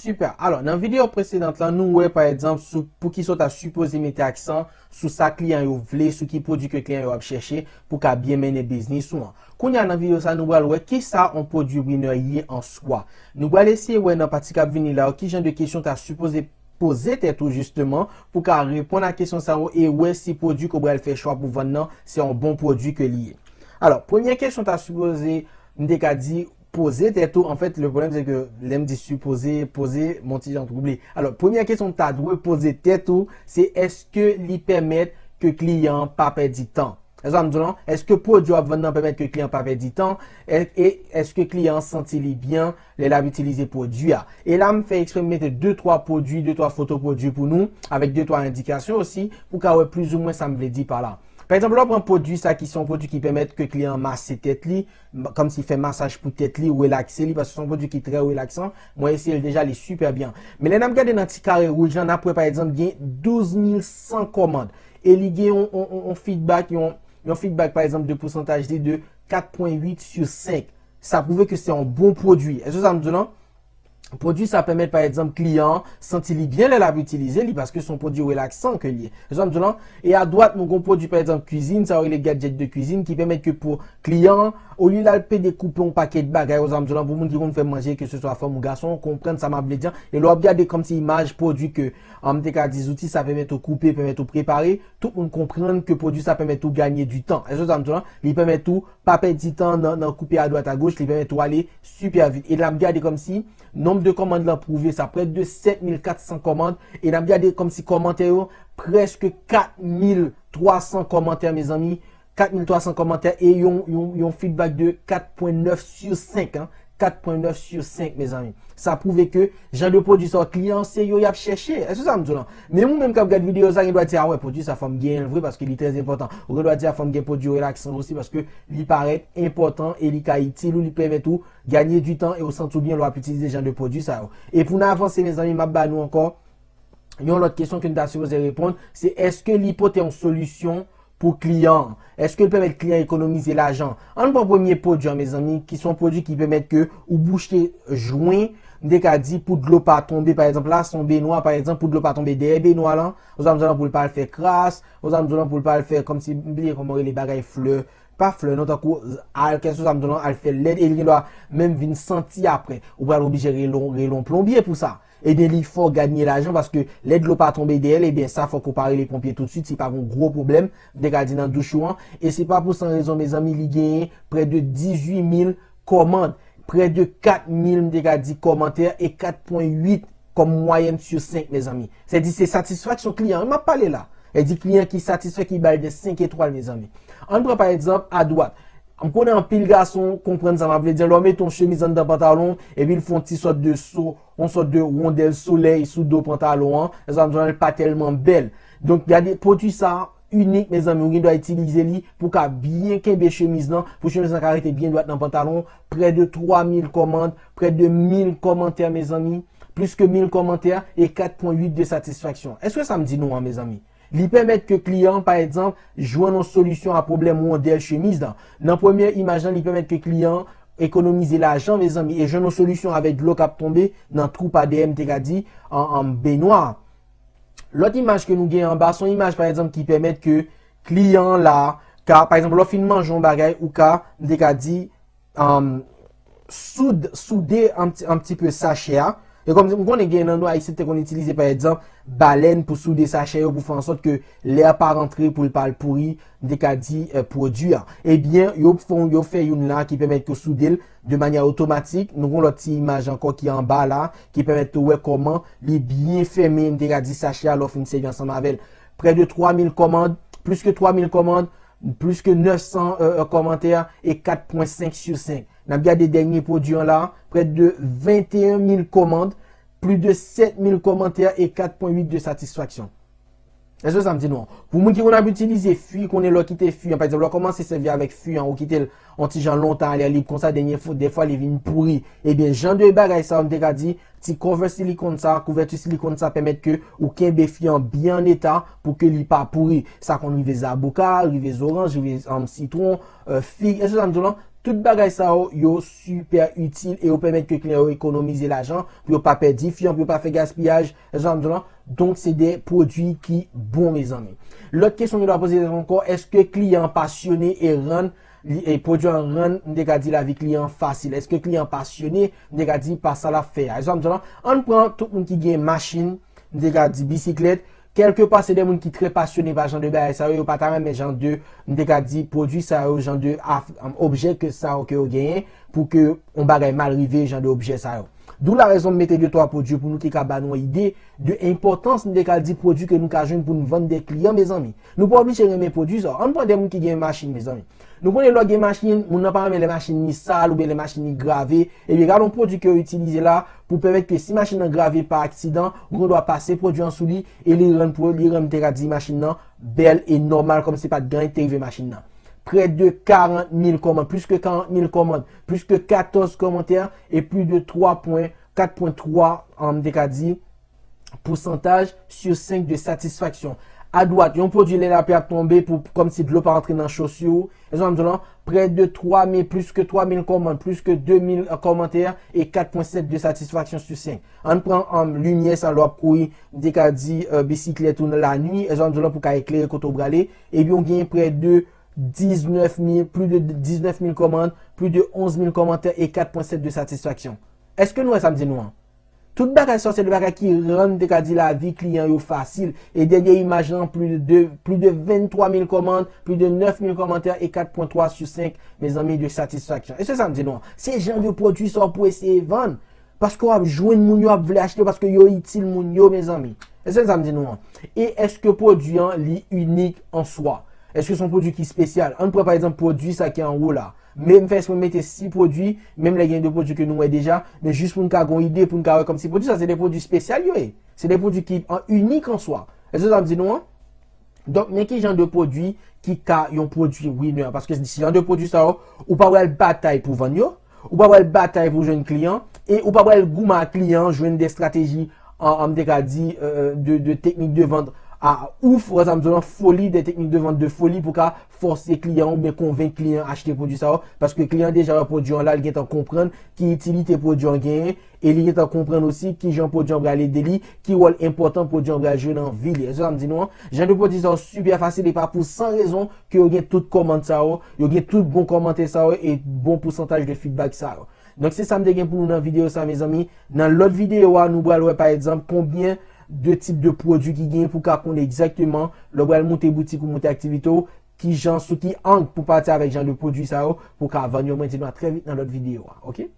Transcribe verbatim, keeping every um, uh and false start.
Super. Alò, nan videyo presedan la, nou wè, pa egzanp, sou poukisa w ta sipoze mete aksan sou sa kliyan yo vle, sou ki pwodui ke kliyan yo ap chèche pou ka byen mennen biznis ou an. Kounye a, nan videyo sa, nou pral wè kisa yon pwodui winner ye an swa. Nou pral eseye wè nan pati k ap vini la yo, ki jan de kesyon w ta sipoze poze tèt ou, jisteman, pou ka reponn a kesyon sa yo e wè si pwodui ke w pral fè chwa pou vann nan, se yon bon pwodui ke li ye. Alò, premye kesyon w ta sipoze, m te ka di, poze tèt ou, anfèt, le pwoblèm, se ke lè m di sipoze, poze, m on ti jan twouble. Alò, premye kesyon w ta dwe poze tèt ou, se èske li pèmèt ke kliyan an pa pèdi tan? Èske sa m di w lan? Èske pwodui w ap vann nan pèmèt ke kliyan pa pèdi tan? E, e èske kliyan an santi li byen lè l ap itilize pwodui a? E la, m fè eksprè m mete de twa pwodui, de twa foto pwodui pou nou, avèk de twa endikasyon osi, pou ka wè plizoumwen sa m vle di pa la. Pa egzanp, lè w pran pwodui sa ki se yon pwodui ki pèmèt ke kliyan an mase tèt li, m-, kòmsi fè masaj pou tèt li, relakse li, paske se yon pwodui ki trè relaksan. Mwen eseye l deja, li sipè byen. Men lè n ap gade nan ti kare wouj lan, n ap wè, pa egzanp, gen douz mil san kòmand. E li gen yon, yon, yon, yon feedback, yon, yon feedback, pa egzanp, de pousantaj li de kat pwen uit sou senk. Sa pwouve ke se yon bon pwodui. Èske sa m di w lan? Pwodui sa pèmèt, pa egzanp, kliyan an santi li byen lè l ap itilize li, paske se yon pwodui relaksan ke li ye. Èske sa m di w lan? E adwat, nou gen yon pwodui, pa egzanp, kwizin, sa yo rele gadget de kwizin, ki pèmèt ke pou kliyan an, olye l al pede koupe yon pakèt bagay, èske sa m di w lan, pou moun ki konn fè manje, ke se swa fanm ou gason, konprann sa m ap vle di an. E lè w ap gade kòmsi imaj pwodui ke, an, m te ka di zouti sa pèmèt ou koupe, pèmèt ou prepare, tout moun konprann ke pwodui sa pèmèt ou ganye di tan. Èske sa m di w lan? Li pèmèt ou pa pèdi tan nan, nan koupe adwat agoch, li pèmèt ou ale sipè vit. E n ap gade kòmsi nonb de kòmand lan pwouve sa, près de sèt mil kat san kòmand. E n ap gade kòmsi kòmantè yo, prèske kat mil twa san kòmantè, mezanmi. Kat mil twa san kòmantè e yon, yon, yon feedback de kat pwen nèf sou senk, an. Kat pwen nèf sou senk, mezanmi. Sa pwouve ke jan de pwodui sa yo kliyan se yo y ap chèche. Èske sa m di w lan? Menm ou menm k ap gade videyo sa, gen dwa di, a wè, pwodui sa fò m genyen l vre, paske li trè enpòtan. Ou gen dwa di, a fò m gen pwodui relaksan osi, paske li parèt enpòtan e li ka itil ou, li pèmèt ou ganye di tan e ou santi w byen lè w ap itilize jan de pwodui sa yo. E pou n avanse, mezanmi, m ap ba nou ankò yon lòt kesyon ke n ta sipoze reponn, se èske li pote yon solisyon pou kliyan an? Èske l pèmèt kliyan ekonomize lajan? Ann pran premye pwodui an, mezanmi, ki se yon pwodui ki pèmèt ke ou bouche jwen, m te ka di, pou dlo pa tonbe, pa egzanp, la, se yon benwa, pa egzanp, pou dlo pa tonbe dèyè benwa lan, ou sa m di w lan pou l pa al fè kras, ou sa m di w lan pou l pa al fè, kòmsi, m bliye kòman yo rele bagay flè, pa flè, non, tankou alkè, ou sa m di w lan, al fè lèd, e li gen dwa menm vin santi apre. Ou pral oblije rele yon, rele yon plonbye pou sa. Ebyen, li fè w ganye lajan, paske lè dlo pa tonbe dèyè l, ebyen, sa fòk ou pa rele ponpye toutswit, si pa gen yon gwo pwoblèm, m te ka di nan douch ou an. E se pa pou san rezon, mezanmi, li genyen près de dizuit mil kòmand, près de kat mil, m te ka di, kòmantè e kat pwen uit kòm mwayèn sou senk, mezanmi. Sèdi se satisfaksyon kliyan an m ap pale la. Sèdi kliyan ki satisfè, ki ba l de senk etwal, mezanmi. Ann pran, pa egzanp, adwat. M konnen anpil gason konprann sa m ap vle di an. Lè w mete yon chemiz anndan pantalon, epi l fè yon ti sòt de so, yon sòt de wondèl solèy sou do pantalon an, sa m di w lan, l pa tèlman bèl. Donk, gade pwodui sa inik, mezanmi, ou gen dwa itilize li pou w ka byen kenbe chemiz lan, pou chemiz lan ka rete byen dwat nan pantalon. Près de twa mil kòmand, près de mil kòmantè, mezanmi, plis ke mil kòmantè e kat pwen uit de satisfaksyon. Èske sa m di nou an, mezanmi? Li pèmèt ke kliyan an, pa egzanp, jwenn yon solisyon a pwoblèm wondèl chemiz lan. Nan premye imaj lan, li pèmèt ke kliyan an ekonomize lajan, mezanmi, e jwenn yon solisyon avèk dlo k ap tonbe nan twou pa dèyè, m te ka di, an, an benwa. Lòt imaj ke nou gen anba, se yon imaj, pa egzanp, ki pèmèt ke kliyan an la, ka, pa egzanp, lè w fin manje yon bagay, ou ka, m te ka di, um, soud-, soude un petit, un petit peu sachè a. E kòm m konnen gen nan nou Ayisyen te konn itilize, pa egzanp, balèn pou soude sachè yo, pou fè an sòt ke lè a pa rantre, pou l pa al pouri, m te ka di, eh, pwodui a. Ebyen, yo fè, yo fè youn la ki pèmèt ke w soude l de manyè otomatik. Nou gen yon lòt ti imaj ankò ki anba la, ki pèmèt ke w wè kòman li byen fèmen, m te ka di, sachè a lè w fin sèvi ansanm avè l. Près de twa mil kòmand, plis ke twa mil kòmand, plis ke nèf san, euh, euh, kòmantè e kat pwen senk sou senk. N ap gade dènye pwodui an la, près de venteyen mil kòmand, plis de sèt mil kòmantè e kat pwen uit de satisfaksyon. Èske sa m di nou an? Pou moun ki konn ap itilize fwi, konnen lè w kite fwi an, pa egzanp, lè w kòmanse sèvi avèk fwi an, ou kite l yon ti jan lontan, lè li konsa, dènye fwa, dèfwa li vin pouri. Ebyen, jan de bagay sa yo, m te ka di, ti kòvè silikòn sa, kouvèti silikòn sa pèmèt ke ou kenbe fwi an byen an eta pou ke li pa pouri. Sa konn rive zaboka, rive zoranj, rive, um, sitwon, euh, fig. Èske sa m di w lan? Tout bagay sa yo, yo sipè itil e yo pèmèt ke kliyan yo ekonomize lajan, pou yo pa pèdi fiyan, pou yo pa fè gaspiyaj, èske w sa m di w lan? Donk, se de pwodui ki bon, mezanmi. Lòt kesyon nou dwe poze ankò, èske kliyan an pasyone e rann, li, e pwodui an rann, m te ka di, lavi kliyan an fasil? Èske kliyan an pasyone, m te ka di, pa sa l ap fè a? Èske w sa m di w lan? Ann pran tout moun ki gen machin, m te ka di bisiklèt, kèlkepa se de moun ki trè pasyone pa jan de bagay sa yo, yo pa ta renmen jan de, m te ka di pwodui sa yo, jan de af-, objè ke sa yo ke yo genyen, pou ke yon bagay mal rive jan de objè sa yo. D'où la raison m mete de twa pwodui pou nou ki ka ba nou yon ide de enpòtans, m te ka di pwodui ke nou ka jwenn pou nou vann de kliyan, mezanmi. Nou pa oblije renmen pwodui sa yo. Ann pran de moun ki gen machin, mezanmi. Nou konnen lè w gen machin, moun nan pa renmen lè machin li sal oubyen lè machin li grave. Ebyen, gade yon pwodui ke yo itilize la pou pèmèt ke si machin nan grave pa aksidan, ou gen dwa pase pwodui an sou li e li rann pwo-, li rann, m te ka di, machin nan bèl e nòmal, kòmsi pa t gen anyen ki te rive machin nan. Près de quarante mille kòmant, plus que quarante mille kòmant, plus que quatorze commentaires et plus de trois point, quatre point trois, um, m te ka di, pousantaj sur cinq de satisfaction. Adwat, yon pwodui lè lapli ap tonbe pou, kòmsi dlo pa antre nan chaussure ou. Èske w sa m di w lan? Près de trois mille, plus que trois mille kòmant, plus que deux mille commentaires et quatre point sept de satisfaction sur cinq. Ann pran, um, limyè sa lè w ap kouri, m te ka di, euh, bisiklèt ou nan lanwi, èske w sa m di w lan, pou ka eklere kote w prale, ebyen w gen près de dix-neuf mille, plus de dix-neuf mille kòmant, plus de onze mille commentaires et quatre point sept de satisfaction. Èske nou wè sa m di nou an? Tout bagay sa se de bagay ki rann, m te ka di, lavi kliyan yo fasil. E dènye imaj lan, plus de, plus de vingt-trois mille kòmant, plus de neuf mille commentaires et quatre point trois sur cinq, mezanmi, de satisfaction. Èske w sa m di nou an? Se jan de pwodui sa w pou eseye vann. Paske w ap jwenn moun yo ap vle achte, paske yo itil moun yo, mezanmi. Èske w sa m di nou an? E èske pwodui an, li inik an swa? Èske se yon pwodui ki espesyal? Ann pran, pa egzanp, pwodui sa ki anwo la. Men m fè eksprè mete sis pwodui, menm lè gen de pwodui ke nou wè deja, men jis pou n ka gen yon ide, pou n ka wè kòmsi pwodui sa se de pwodui espesyal yo ye. Se de pwodui ki an, inik an swa. Èske w sa m di nou an? Donk, men ki jan de pwodui ki ka yon pwodui winner. Paske si jan de pòdui sa yo, ou pa pral batay pou vann yo, ou pa pral batay pou jwenn kliyan, e ou pa pral goumen ak kliyan an, jwenn de estrateji, an, an, m te ka di, euh, de, de teknik de vant a ouf, ou wè sa m di w lan, foli, de teknik de vant de foli pou ka fòse kliyan oubyen konvenk kliyan achte pwòdui sa yo, paske kliyan deja wè pwòdui an la, li gentan konprann ki itilite pwòdui an genyen, e li gentan konprann osi kijan pwòdui an pral ede li, ki wòl enpòtan pwòdui an pral jwe nan vi li. Èske sa m di nou an? Jan de pwòdui sa yo sipè fasil, e pa pou san rezon ke yo gen tout kòmant sa yo, yo gen tout bon kòmantè sa yo, e bon pousantaj de feedback sa yo. Donk, se sa m te gen pou nou nan videyo sa, mezanmi. Nan lòt videyo a, nou pral wè, pa egzanp, konbyen de tip de pwòdui ki genyen pou ka konn egzakteman, lè w pral moute boutik ou moute aktivite w, kijan, sou ki ang pou pati avèk jan de pwòdui sa yo, pou ka vann yo. Mwen di nou a trè vit nan lòt videyo a, oke?